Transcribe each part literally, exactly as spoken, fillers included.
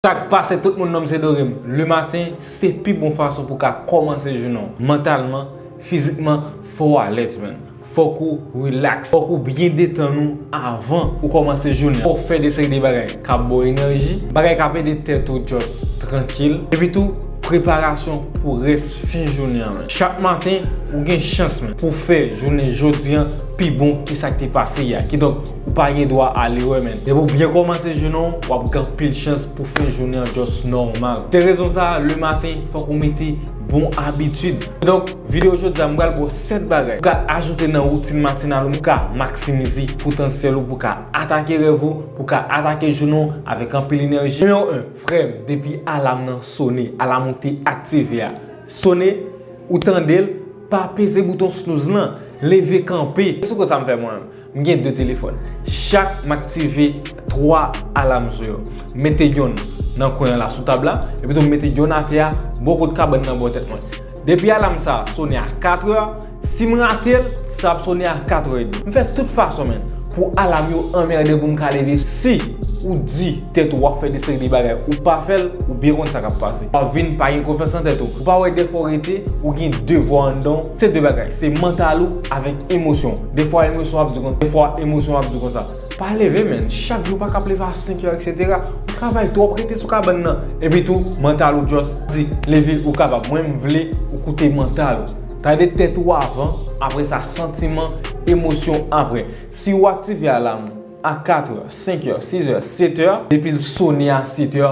Sa k pase tout moun, non m se Dorem. Lematen, se pi bon fason pou w ka kòmanse jounen w. Mantalman, fizikman, fò w alèz, man. Fòk ou rilaks. Fòk ou byen detann ou avan ou kòmanse jounen an. Fò w fè de seri de bagay k ap ba w enèji, bagay k ap ede tèt ou just trankil. Epi tou, preparasyon pou rès fen jounen an, man. Chak maten, ou gen chans, man, pou w fè jounen jodi an pi bon ke sa k te pase yè. Kidonk, ou pa gen dwa al erè, man. Depi w byen kòmanse jounen w, w ap gen anpil chans pou fen jounen an just nòmal. Se rezon sa a, lematen, fòk ou mete bon abitid. Donk, videyo jodi a, m pral ba w sèt bagay ou ka ajoute nan woutin matinal ou pou ka maksimize potansyèl ou, pou ka atake rèv ou, pou ka atake jounen w avèk anpil enèji. Nimewo en, frè m, depi alam nan sone, alam ou te aktive a sone, ou tande l, pa peze bouton snooze lan, leve kanpe. Se konsa m fè mwen menm. M gen de telefòn. Chak m aktive twa alam sou yo. M mete yonn nan kwen an la sou tab la, epi tou m mete yonn atè a, bò kot kabann nan bò tèt mwen. Depi alam sa a sone a katrè, si m rate l, sa ap sone a katrè edmi. M fè tout fason, man, pou alam yo anmède pou m ka leve. Si ou di tèt ou w ap fè de seri de bagay, ou pa fè l, ou byen konn sa k ap pase. W ap vin pa gen konfyans nan tèt ou. Ou pa wè dèfwa w rete, ou gen de vwa anndan w. Se de bagay, se mantal ou avèk emosyon w. Dèfwa emosyon w ap di konsa, dèfwa emosyon w ap di konsa. Pa leve, man. Chak jou w pa ka ap leve a senk è, etsetera. Ou travay twòp, rete sou kabann nan. Epi tou, mantal ou just di, leve, ou kapab. Mwen, m vle ou koute mantal ou. Tande tèt ou avan, apre sa, santiman, emosyon apre. Si w aktive alam ou a katrè, senk è, sis è, sèt è, depi l sone a sèt è,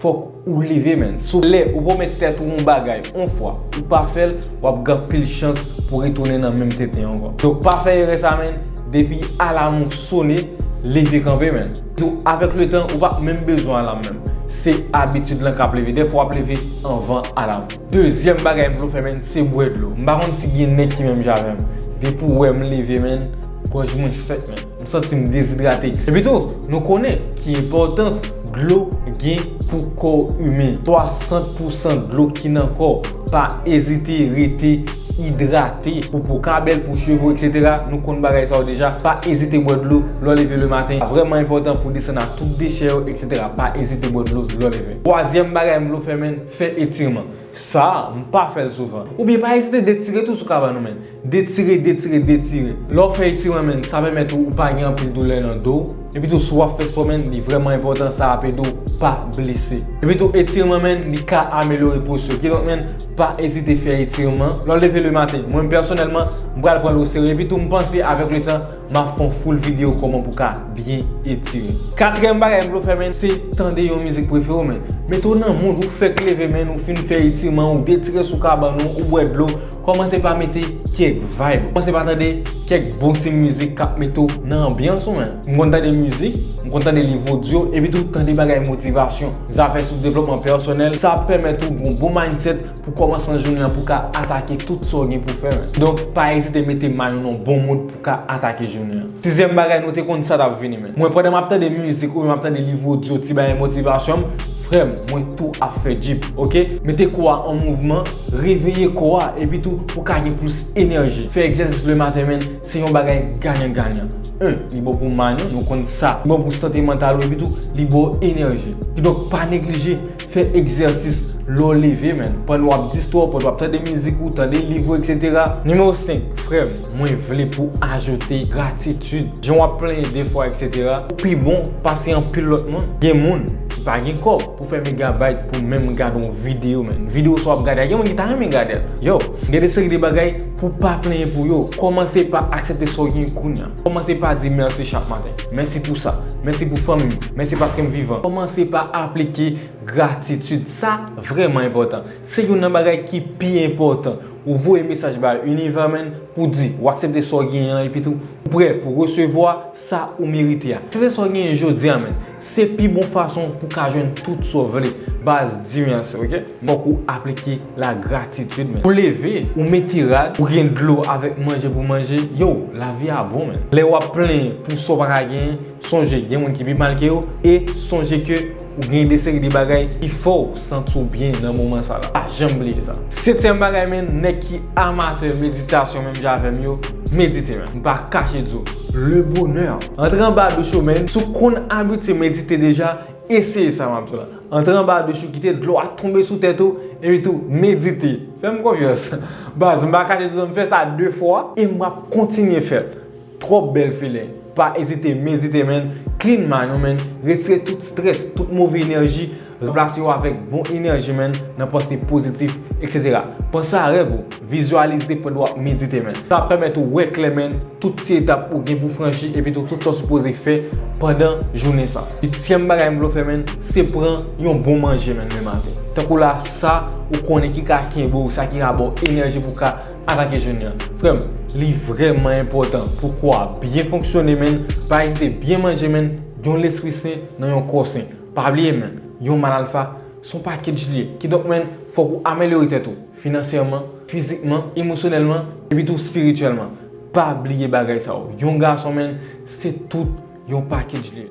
fòk ou leve, man. Sou lè ou pwomèt tèt ou yon bagay yon fwa, ou pa fè l, w ap gen anpil chans pou retounen nan menm tenten ankò. Donk, pa fè erè sa, man. Depi alam ou sone, leve kanpe, man. Tou, avèk letan, ou p ap menm bezwen alam menm. Se abitid lan k ap leve. Dèfwa, w ap leve anvan alam. Dezyèm bagay m vle w fè, man, se bwè dlo. M pa konn si gen nèg ki menm jan avè m. Depi w wè m leve, man, gòj mwen sèk, man. M santi m dezidrate. Epi tou, nou konnen ki enpòtans dlo gen pou kò imen. Swasant pousan dlo ki nan kò. Pa ezite rete idrate. Pou po ka bèl, pou cheve w, etsetera. Nou konn bagay sa yo deja. Pa ezite bwè dlo lè w leve lematen. Vrèman enpòtan pou desann ak tout dechè yo, etsetera. Pa ezite bwè dlo lè w leve. Twazyèm bagay m vle w fè, man, fè etirman. Sa a, m pa fè l souvan. Oubyen pa ezite detire tou sou kabann ou, man. Detire, detire, detire. Lè w fè etirman, man, sa pèmèt ou, ou pa gen anpil doulè nan do w. Epi tou, si w ap fè spò, man, li vrèman enpòtan, sa ap ede w pa blese. Epi tou, etirman, man, li ka amelyore posyon. Kidonk, man, pa ezite fè etirman. Lè w leve lematen, mwen pèsonèlman, m pral pran l oserye. Epi tou, m panse avèk letan, m ap fè yon full videyo kòman pou w ka byen etire. Katriyèm bagay m vle w fè, man, se tande yon mizik prefere w, man. Mete w nan mood, ou fèk leve, man, ou fin fè etirman, ou detire sou kabann ou, ou bwè dlo. Kòmanse pa mete kèk vibe. Kòmanse pa tande kèk bon ti mizik k ap mete w nan anbyans ou, man. M konn tande mizik, m konn tande liv odyo, epi tou tande bagay motivasyon, zafè sou devlopman pèsonèl. Sa ap pèmèt ou gen yon bon mindset pou kòmansman jounen an, pou w ka atake tout sa w gen pou w fè, man. Donk, pa ezite mete mind ou nan yon bon mood pou w ka atake jounen an. Sizyèm bagay, nou te konn sa t ap vini, man. Mwen, pandan m ap tande mizik oubyen m ap tande liv odyo, ti bagay motivasyon, m, frè m, mwen tou ap fè djip, oke? Mete kò a an mouvman, reveye kò a, epi tou, pou w ka gen plis enèji. Fè egzèsis lematen, man, se yon bagay ganyan ganyan. En, li bon pou mind ou, nou konn sa. Li bon pou sante mantal ou, epi tou, li ba w enèji. Kidonk, pa neglije fè egzèsis lè w leve, man. Pandan w ap distwè w, pandan w ap tande mizik ou, tande liv ou, etsetera. Nimewo senk, frè m, mwen vle pou w ajoute gratitid. Jan w ap plenyen defwa, etsetera, ou pi bon pase anpil lòt moun. Gen moun ki pa gen kòb pou fè megabayt pou menm gade yon videyo, man. Videyo sa w ap gade a, gen moun ki ta renmen gade l. Yo, gen de seri de bagay pou w pa plenyen pou yo. Kòmanse pa aksepte sa w gen kounye a. Kòmanse pa di mèsi chak maten. Mèsi pou sa. Mèsi pou fanmi m. Mèsi paske m vivan. Kòmanse pa aplike gratitid. Sa vrèman enpòtan. Se youn nan bagay ki pi enpòtan. Ou voye mesaj ba inivè, man, pou di, ou aksepte sa w genyen an, epi tou, ou prè pou resevwa sa ou merite a. Aksepte sa w genyen jodi a, man. Se pi bon fason pou w ka jwenn tout sa w vle. Baz, di mèsi, oke? Fòk ou aplike lagratitid, man. Ou leve, ou mete rad, ou gen dlo avèk manje pou manje. Yo, lavi a bon, man. Lè w ap plenyen pou sa w pa ka genyen, sonje, gen moun ki pi mal ke w, e sonje ke ou gen de seri de bagay ki fè w santi w byen nan moman sa la. Pa janm bliye sa. Setyèm bagay, man, nèg ki amatè meditasyon menm jan avè m yo, medite, man. M pa kache di w. Le bonheur. Antre anba douch ou, man. Si w konn abitye medite deja, Eseye sa m ap di w la. Antre anba douch ou, kite dlo a tonbe sou tèt ou, epi tou medite. Fè m konfyans. Baz, m pa kache di w, m fè sa de fwa e m ap kontinye fè l. Twòp bèl feeling. Pa ezite medite, menn. Clean mind ou, menn. Retire tout strès, tout move enèji. Ranplase yo avèk bon enèji, menn, nan panse pozitif, et cetera. Panse a rèv ou, vizyalize pandan w ap medite, menn. Sa ap pèmèt ou wè klè, menn, tout ti etap ou gen pou franchi, epi tou tout sa w sipoze fè pandan jounen sa. Ityèm bagay m vle w fè, menn, se pran yon bon manje, menn, demen maten. Tankou la, sa ou konnen ki ka kenbe w, sa ki ka ba w enèji pou w ka atake jounen an. Frè m, li vrèman enpòtan pou kò a byen fonksyone, menn. Pa ezite byen manje, menn, yon lespri sen nan yon kò sen. Pa bliye, menn, yon mal alfa, se yon package li ye. Kidonk, menn, fòk ou amelyore tèt ou finansyèman, fizikman, emosyonèlman, epi tou espirityèlman. Pa bliye bagay sa yo. Yon gason, menn, se tout yon package li ye.